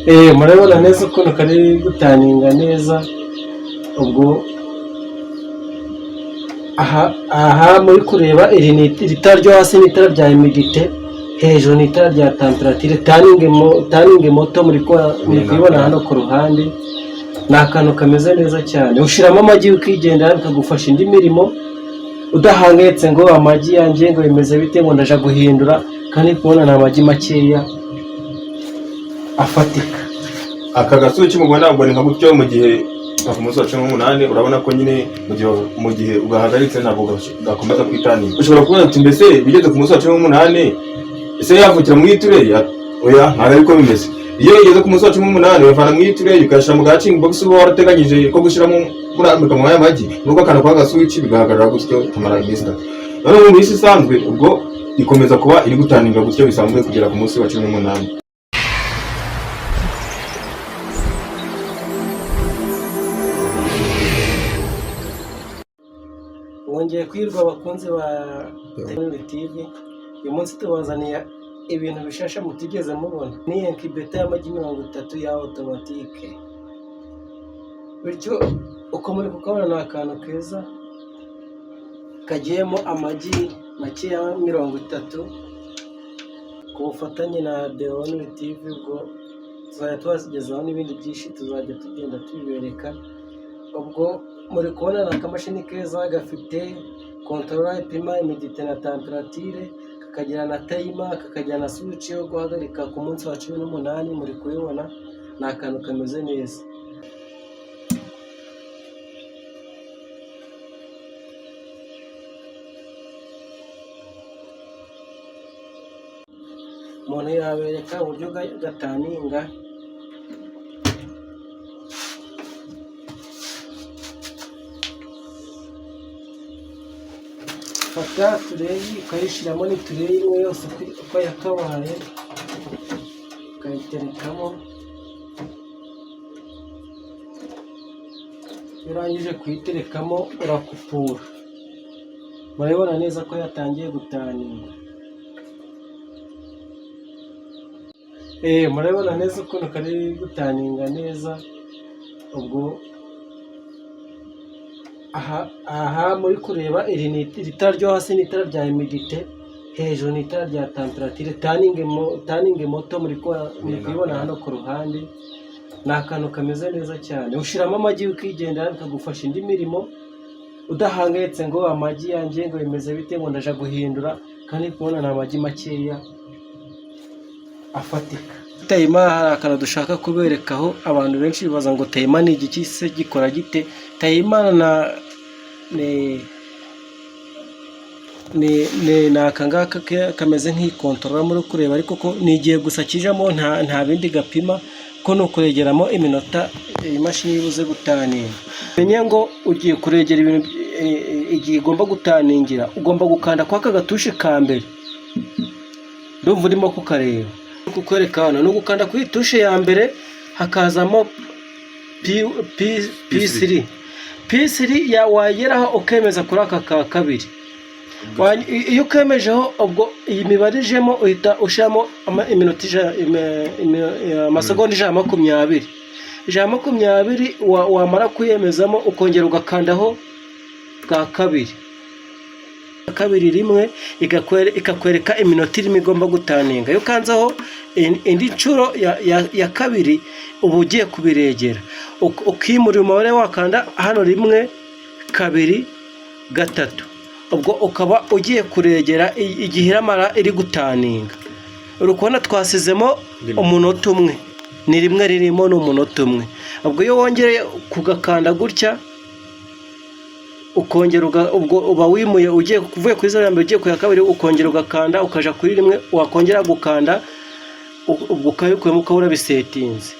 Murabibona neza ukuntu kari guturninga neza. Ubwo aha muri kureba, iri ni iri tara ryo hasi, ni itara rya humidité, hejuru ni itara rya température. Turning motor muri kuyibona hano ku ruhande. Ni akantu kameze neza cyane. Ushyiramo amagi ukigendera, bikagufasha indi mirimo udahangayitse ngo amagi yanjye ngo bimeze bite, ngo ndaja guhindura. Kandi kubona ni amagi makeya afatika. Aka gaswitch mubona ubwo ni nka gutyo mu gihe nka ku munsi wa 18, urabona ko nyine mu gihe ugahagaritse ntabwo gakomeza kwiturninga. Ushobora kubona uti: "Mbese bigeze ku munsi wa 18, ese yavukira mu itray?" Oya, ntabwo ariko bimeze. Iyo igeze ku munsi wa 18, uyavana mu itray, ukayashyira mu hatching box uba warateganyije ko gushyiramo, murambika mu aya magi, nubwo akantu kwa gaswitch bigahagarara gutyo kamara iminsi 3. Noneho mu minsi isanzwe ubwo ikomeza kuba iri guturninga gutyo bisanzwe kugera ku munsi wa 18. Mwongeye kwirwa, abakunzi ba Tekinoli TV. Uyu munsi tubazaniye ibintu bishasha mutigeze mubona. Ni incubator y'amagi 30 ya automatique. Bityo uko muri kukabona, ni akantu keza kagiyemo amagi makeya 30, ku bufatanye na The Only TV. Ubwo tuzajya tubagezaho n'ibindi byinshi, tuzajya tugenda tubibereka. Ubwo muri kubona ni akamashini keza gafite controller ipima humidité na température, kakagira na timer, kakagira na switch yo guhagarika ku munsi wa 18. Muri kubibona, ni akantu kameze neza. Umuntu yabereka uburyo gaturninga. Fata tray ukayishyiramo, ni tray imwe yose uko yakabaye, ukayiterekamo. Iyo urangije kuyiterekamo urakupura. Murabibona neza ko yatangiye guturninga. Murabibona neza ukuntu kari guturninga neza. Ubwo aha muri kureba, iri ni iri tara ryo hasi, ni itara rya humidité, hejuru ni itara rya température. Turning motor muri kuyibona hano ku ruhande. Ni akantu kameze neza cyane. Ushyiramo amagi ukigendera, bikagufasha indi mirimo udahangayitse ngo amagi yanjye ngo bimeze bite, ngo ndaja guhindura. Kandi kubona ni amagi makeya afatika. Timer, hari akantu dushaka kuberekaho. Abantu benshi bibaza ngo timer ni igiki se, gikora gite? Timer na ni ni ni ni aka ngaka kameze nk'icontroller muri kureba, ariko ko ni igihe gusa kijamo, nta bindi gapima, ko ni ukuregeramo iminota iyi mashini ibuze guturninga. Menye ngo ugiye kuregera ibintu igihe igomba guturningira, ugomba gukanda kwa aka gatouche ka mbere. Ndumva urimo kukareba, kukwereka hano ni ugukanda kuri touche ya mbere, hakazamo P, P, P3, P3 ya wageraho ukemeza kuri aka ka kabiri. Iyo ukemejeho, ubwo iyi mibare ijemo, uhita ushyiramo iminota amasegonda 120, 120. Wamara kuyemezamo, ukongera ugakandaho bwa kabiri, kabiri, rimwe, ikakwereka iminota irimo igomba guturninga. Iyo ukanzeho indi nshuro ya kabiri, uba ugiye kubiregera. Ukimura umubare, wakanda hano rimwe, kabiri, gatatu, ubwo ukaba ugiye kuregera igihe iramara iri guturninga. Uri kubona twasizemo umunota umwe, ni rimwe ririmo, ni umunota umwe. Ubwo iyo wongereye kugakanda gutya, ukongera ubwo uba wimuye, ugiye uvuye kuri zeru ya mbere ugiye ku ya kabiri, ukongera ugakanda ukaja kuri rimwe, wakongera gukanda ubwo ukabikuyemo, ukaba urabisettinze.